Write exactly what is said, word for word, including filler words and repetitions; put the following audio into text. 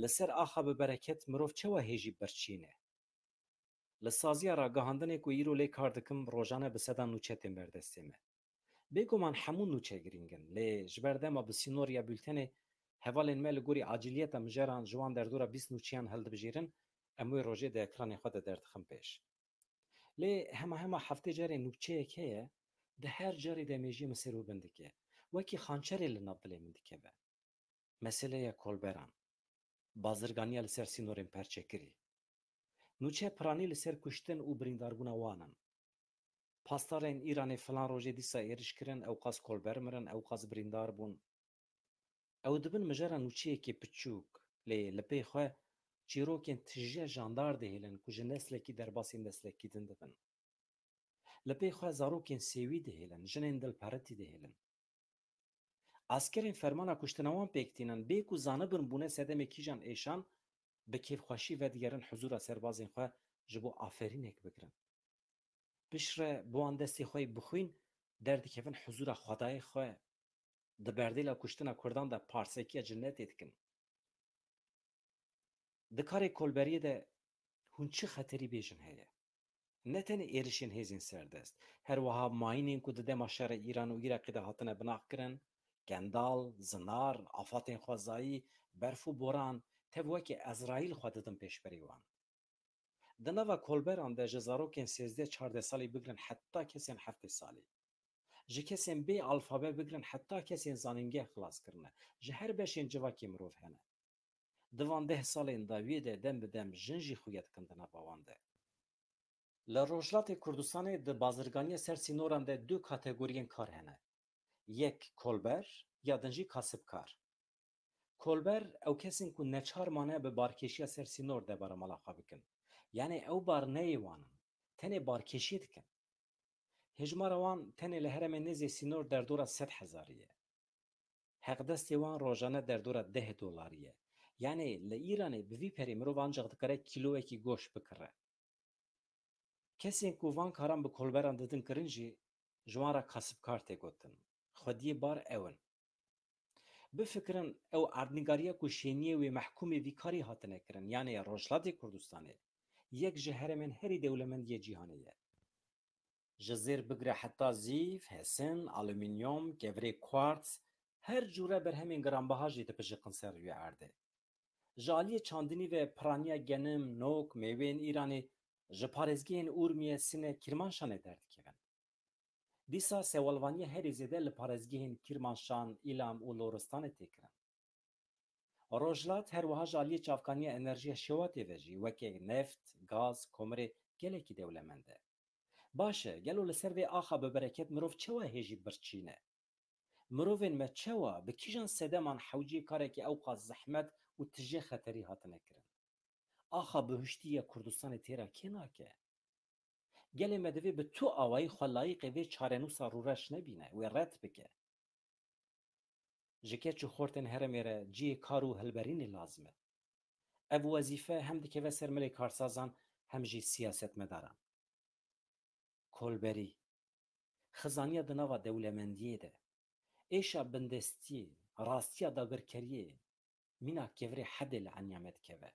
Li ser axa bi bereket mirov çawa hêjî birçîne? Li saziya ragihandinê ku îro lê kar dikim, rojane bi sedan nûçe tên ber destê me. Bêguman hemû nûçe girîng in, lê ji ber dema bi sînor ya bultenê hevalên me li gorî acîliyeta mijeran ji wan derdora bîst nûçeyan hildibijêrin, em wê rojê di ekranê xwe de derdixin pêş. Lê hema hema heftê carê nûçeyek heye, di her carê de mêjiyê min ser û bin dike. Wekî xançerê li nav dilê min dikeve. Meseleya kolberan. Bazirganiya li ser sînorên perçekirî. Nûçe piranî li ser kuştin û birîndarbûna wan in. Pastarên Îranê filan rojê dîsa êriş kirin, ewqas kolber mirin, ewqas birîndar bûn. Ew dibin mijara nûçeyekê piçûk, lê li pey xwe çîrokên tije jandar dihêlin ku ji neslekî derbasî neslekî din dibin. Li pey xwe zarokên sêwî dihêlin, jinên dilperitî dihêlin. Askerên fermana kuştina wan pêk tînin, bê ku zanibin bûne sedemê kîjan êşan, bi kêfxweşî vedigerin huzûra serbazên xwe ji bo aferînek bigirin. Piştre bi wan destê xwe yê bixwîn derdikevin huzûra Xwedayê xwe, di berdêla kuştina Kurdan de parsekiya cinetê dikin. Di karê kolberiyê de hûn çi xeterî bêjin heye? Ne tenê êrişên hêzên serdest, her wiha mayînên ku di dema şerê Îran û Iraqê de hatine binaxkirin, kendal, zinar, afatên xwezayî, berf û boran, tev wekî Ezraîl xwe didin pêşberî wan. Di nava kolberan de ji zarokên sêzdeh çardeh salî bigirin heta kesên heftê salî. Ji kesên bê alfabe bigirin heta kesên zanîngeh xilas kirine. Ji her beşên civakê mirov hene. Di van deh salên dawiyê de dem bi dem jin jî xuya dikin di nava wan de. Li Rojhilatê Kurdistanê di bazirganiya ser sînoran de du kategoriyên kar hene. Yek kolber, ya din jî kasibkar. Kolber ew kes in ku neçar mane bi barkêşiya ser sînor debara mala xwe bikin. Yanî ew bar neyê wan in, tenê barkêşiyê dikin. Hejmara wan tenê li herêmên nêzê sînor derdora sed hezarî ye. Heqdestê wan rojane derdora deh dolarî ye. Yanî li Îranê bi vî perê mirov ancaq dikare kîloyekî goşt bikire. Kesên ku van karan bi kolberan didin kirin jî ji wan re kasibkar tê gotin. Xwediyê bar ew in. Bifikirin, ew erdnîgariya ku şêniyê wê mehkûmê vî karî hatine kirin, yanê Rojhilatê Kurdistanê, yek ji herêmên herî dewlemend yê cîhanê ye. Ji zêr bigire heta zîv, hesin, alumînyom, kevirê kuarts, her cûre berhemên giranbiha jî dipijiqin ser rûyê erdê. Ji aliyê çandinî ve piraniya genim, nok, mêweyên Îranê ji parêzgehên Urmiye, Sine, Kirmanşanê derdikevin. Dîsa sewalvaniya herî zêde li parêzgehên Kirmanşan, Îlam û Loristanê tê kirin. Rojhilat her wiha ji aliyê çavkaniya enerjiya şewatê ve jî weke neft, gaz, komirê gelekî dewlemend e. Baş e, gelo li ser vê axa bi bereket mirov çawa hêjî birçîne? Mirovên me çawa, bi kîjan sedeman hewceyê karekî ewqas zehmet û tije xeterî hatine kirin? Axa bihuştî ya Kurdistanê têra kê nake? Gelê me divê bi tu awayî xwe layîqê vê çarenûsa rûreş nebîne, wê red bike. Ji keç û xortên herêmê re cihê kar û hilberînê lazim e. Ev wezîfe hem dikeve ser milê karsazan hem jî siyasetmedaran. Kolberî, xizaniya di nava dewlemendiyê de, êşa bindestiyê, rastiya dagirkeriyê, mîna kevirê hedê li eniya me dikeve.